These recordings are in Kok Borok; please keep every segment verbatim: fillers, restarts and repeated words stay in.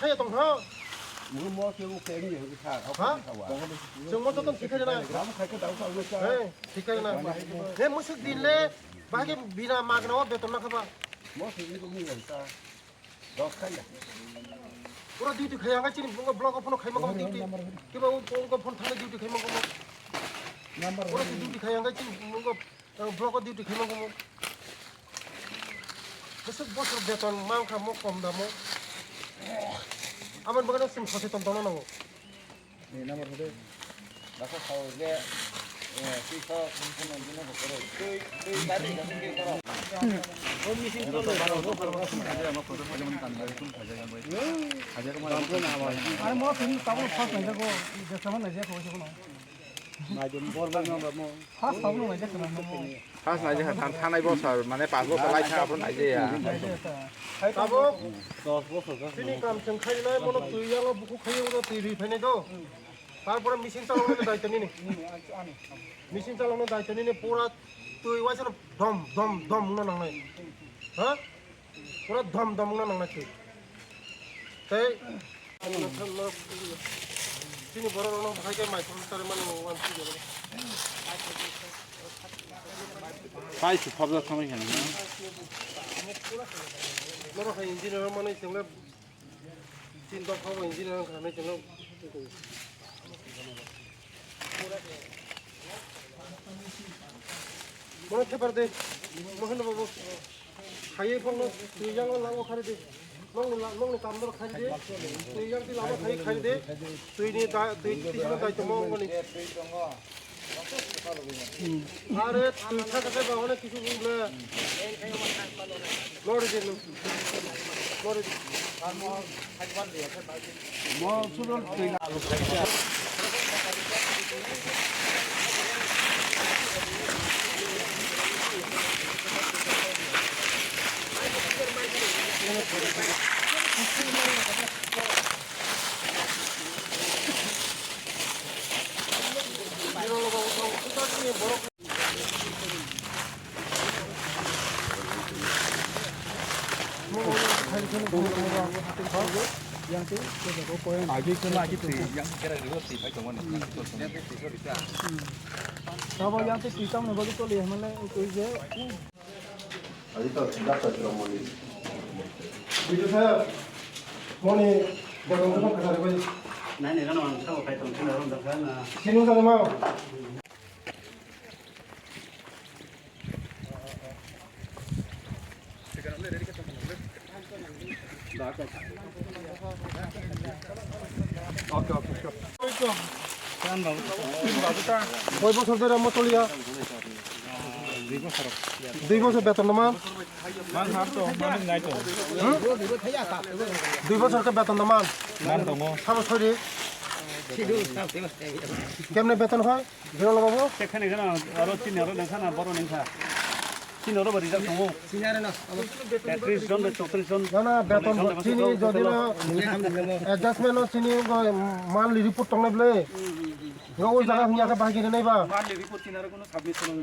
khaya tong ha. Mo mo ke u ke ni ha. Ha? Chwng mo to tong thik khaina. Ram khai ka dau ka u cha. Hey, thik khaina. He musuk din le bahai bina magna o beton na khaba. Mo se ni ko ni ha. Pura duty khaya ang chini bungo block o phone khaima ko duty. Kiba o phone ko phone thana duty khaima ko. Pura duty khaya ang chini bungo block o duty khaima ko. Besok bosor beton mang kha mo kom da mo. Aman bagano sim khose tom tono nango. Ni number hode. Dakha sao je, eh, twi sok, twi sok, twi sok, twi, twi, twi, twi, twi, twi, Are mo tini tabuk first nai jago, je sama nai jago, je kono. Nai jom bor bang nang mo. First tabuk nai jago na mo. First nai jago, than, thanai bosor, mane pas bosor lai tha, aphuru nai jaya. Nai jago ta. Tabuk, dos bosor, dos bosor. Chini kam chwng khainai, bono twi yalo buku khaiyo, bono twi ri phainai do. Tarpore machine chaloknani daityo nini. Machine chaloknani daityo nini, pura twi waisa no dom, dom, dom wngna nangnai. Ha? Pura dom, dom wngna nangnai twi. Tei chini borok rokno bahai khe mai phuru chari mani wan phuru. Pai su phobjak thangwi khe nang. Norok hai engineer manwi chwngno. Tin dok phabo engineer wngkha nai chwngno. Bono thepar de, Mohendo babu. Khaiwi phangno twi yango lama khari de. Nongni la-, nongni kamdor khari de. Twi yang twi lama khari khari de. Twi ni da, twi twi sino dai tomo ngoni. Are twi thaka khe ba onek kisu bumle. Lori de nung. Lori de. Mo sudon twi. Abo yang twi tamo ni bagwi toli hwnmale twi je. Bidu sir, moni beton beton kata ribai. Nai nai rano ang sao khai tong sini rom dakha na. Sini tadi mau. Koi bosor dhore mo toliya? Dui bosor beton no man? Dui bosor khe beton no man? Sabo sori? Kemne beton hoi? Birol babu? Sekhani gana aro chini aro nengkha na boro nengkha. Chini aro bari jak tongo. Tris jon bai chowtris jon. Na, na, beton chini jodi no adjustment no chini monthly report tongnai ble. Ngo o jaga hingya khe bahai khe nai ba. Monthly report chini aro kono submit kono.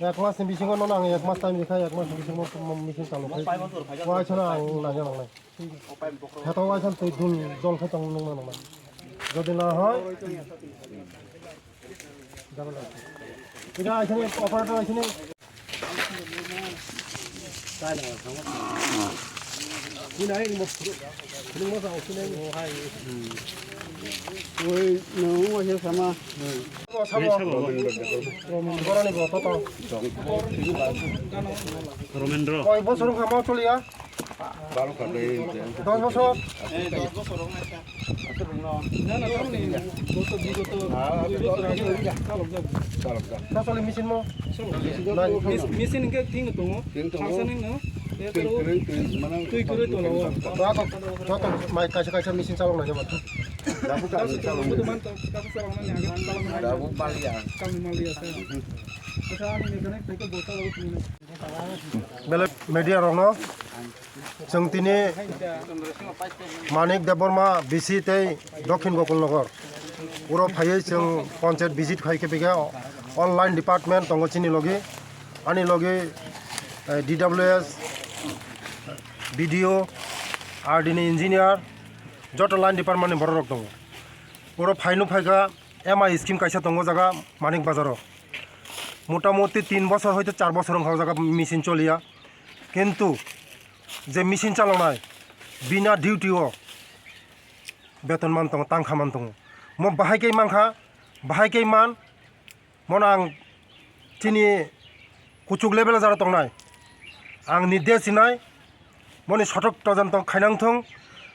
Ek mas ni bisingo nono ang ek mas time rikha, ek mas ni bisingo machine chalu khai. Waisa no ang naina nangnai. Kheto waisa twi dul dol khai tong nungna nangnai. Jodi na hoi, double aise. Ida aise ni, operator aise ni. Oi, no, waisa sama. Boroni bo toto. Romendro. Koi bosor wngkha ma choliya? Dos bosor. Choli machine mo? Machine hingke thing tongo. Thing tongo. Thangsa nang no. Twi kwrwi, twi, mane, twi kwrwi tongo. Joto, joto mai kaisa kaisa machine chalok nai jabo. Dabu kami chalok. Dabu maliya. Kami maliya sa. Acha ani mechanic tei ko bota lo. Belai media rokno chwng tini Manik Debbarma B C tei Dokhin Gokulnagar oro phaiwi chwng panchayat visit khai khe bikhe online department tongo chini logi, ani logi, eh, D W S, B D O, R D ni engineer, joto line department ni borok rok tongo. Oro phaino phaikha M I scheme kaisa tongo jaga Manik Bazar o. Motamuti tin bosor hoito char bosor wngkha o jaga machine choliya. Kintu je machine chaloknai bina duty o beton man tongo, tangkha man tongo. Mo bahai khe mankha, bahai khe man, mono ang chini kuchuk level o jara tongnai. Ang nirdesh sinai, moni sotok tojon tong khainang thung,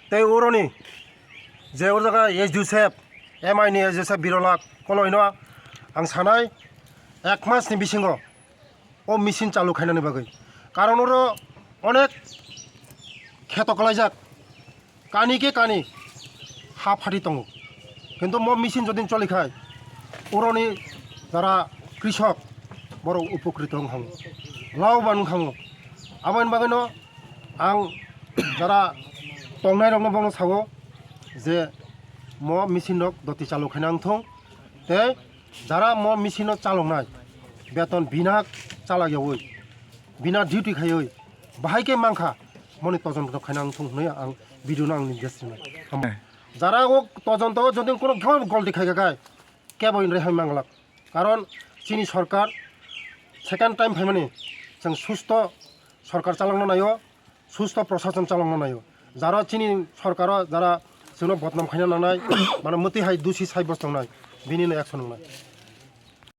tei uroni je ur jaga S D O sep, M I ni S D O sep birolak koloino ang sanai, ek mas ni bisingo o machine chalu khainani bagwi. Karon oro onek kheto kwlaijak, kani khe kani ha phati tongo. Kintu mo machine jodi choli khai, uroni jara krisok borok upokrito wng khango, laboban wng khango. Aboni bagwino ang jara tongnai rokno bono sao je mo machine rok doti chalu khaina wng thung tei jara mo machine no chaloknai, beton bina chalak yawi, bina duty khaiwi, bahai khe mankha, moni tojon rok khaina wng thung hwnwi ang video no ang nirdesh rinai. Jara o tojon to jodi kono gol di khai khai kebo in rehai manglak, karon chini sorkar second time phaimani chwng susto sorkar chalokna naio. Susto prosason chalokna naio. Jara chini sorkaro jara chwngno bodnam khaina nangnai, mane mwtwi hai dusi sai bos tongnai, bini no action wngnai.